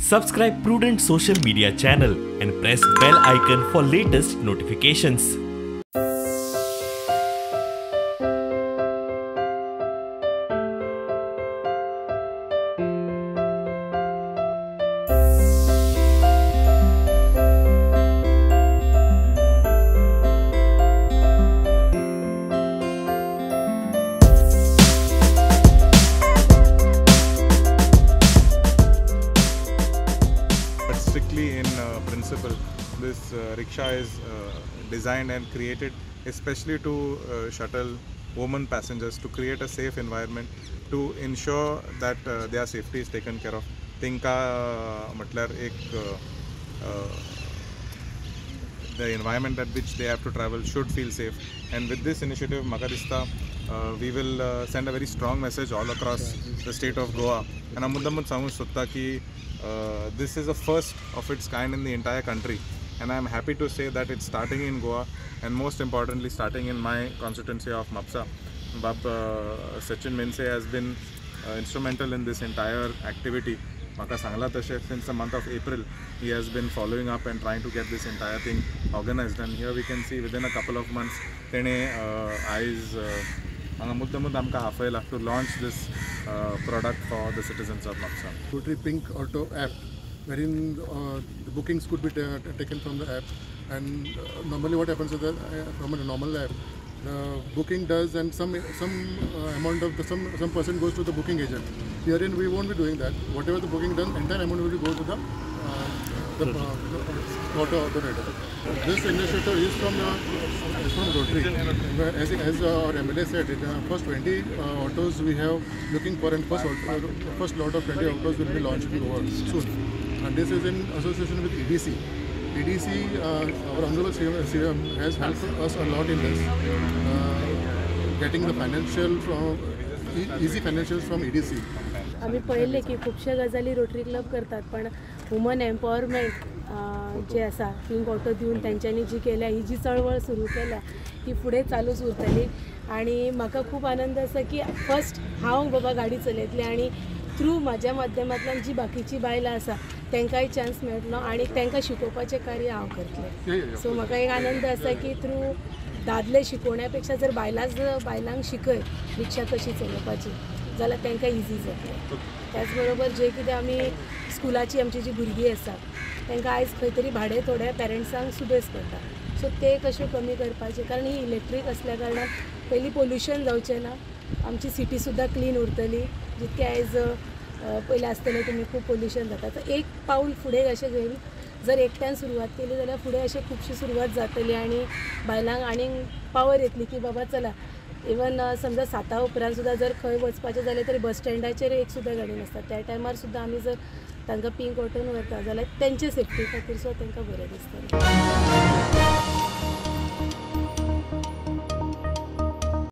Subscribe Prudent Social Media channel and press bell icon for latest notifications. Strictly in principle, this rickshaw is designed and created especially to shuttle women passengers, to create a safe environment, to ensure that their safety is taken care of. Tinka matlar ek the environment at which they have to travel should feel safe, and with this initiative maka dista we will send a very strong message all across the state of Goa. And I'm मुद्दामून सांगूंक सोदता की this is the first of its kind in the entire country, and I am happy to say that it's starting in Goa, and most importantly starting in my constituency of Mapsa. Bab Sachin Mense has been instrumental in this entire activity. Maka sangla tashe since the month of April he has been following up and trying to get this entire thing organized, and here we can see within a couple of months tene eyes hanga muddamud amka afayla to launch this product for the citizens of Mapsa. Rotary Pink Auto app, wherein the bookings could be taken from the app, and normally what happens is that from a normal app, the booking does and some amount of the some person goes to the booking agent. Herein we won't be doing that. Whatever the booking done, entire amount will go to the auto rider. This initiative is from Rotary. As our MLA said, in the first 20 autos we have looking for, and first lot of 20 autos will be launched in Goa soon. And this is in association with EDC. EDC, our Honorable CM has helped us a lot in this, getting the financial from easy financials from EDC. आमी पळयल्लें की खुबशे गजाली rotary club करतात, पण woman empowerment जे आसा pink auto दिवन तेंच्यांनी जी केल्या, ही जी चळवळ सुरू केल्या ही फुडें चालूच उरतली. आनी म्हाका खूब आनंद आसा की फर्स्ट हांव बाबा गाडी चलयतलें आनी थ्रू म्हाज्या माध्यमांतल्यान जी बाकीची बायलां आसा तांकांय चान्स मेळटलो आनी तांकां शिकोवपाचें कार्य हांव करतलें. सो म्हाका एक आनंद आसा की थ्रू दादले शिकोवण्या पेक्षा जर बायलांक शिकयत रिक्षा कशी चलोवपाची जाल्यार तांकां इजी जातलें. त्याच बरोबर जे कितें आमी स्कुलाची आमची जी भुरगीं आसा तांकां आयज खंय तरी भाडें थोड्या पेरंट्सांक सुबेज पडटा, सो ते कशें कमी करपाचें, कारण ही इलेक्ट्रीक आसल्या कारणान पयलीं पोल्युशन जावचें ना, आमची सिटी सुद्दां क्लीन उरतली. जितकें आयज पयलें आसतलें तुमी खूब पोल्युशन जाता, तर एक पावल फुडें अशें घेवन जर एकट्यान सुरवात केली जाल्यार फुडें अशें खुबशी सुरवात जातली आनी बायलांक आनीक पावर येतली की बाबा चला इवन समजा 7 उपरांत सुद्दां जर खंय वचपाचें जालें तरी बस स्टँडाचेर एक सुद्दां गाडी नासता, त्या टायमार सुद्दां आमी जर तांकां पिंक ऑटोन व्हरता जाल्यार तेंचे सेफ्टी खातीर सुद्दां तांकां बरें दिसतलें.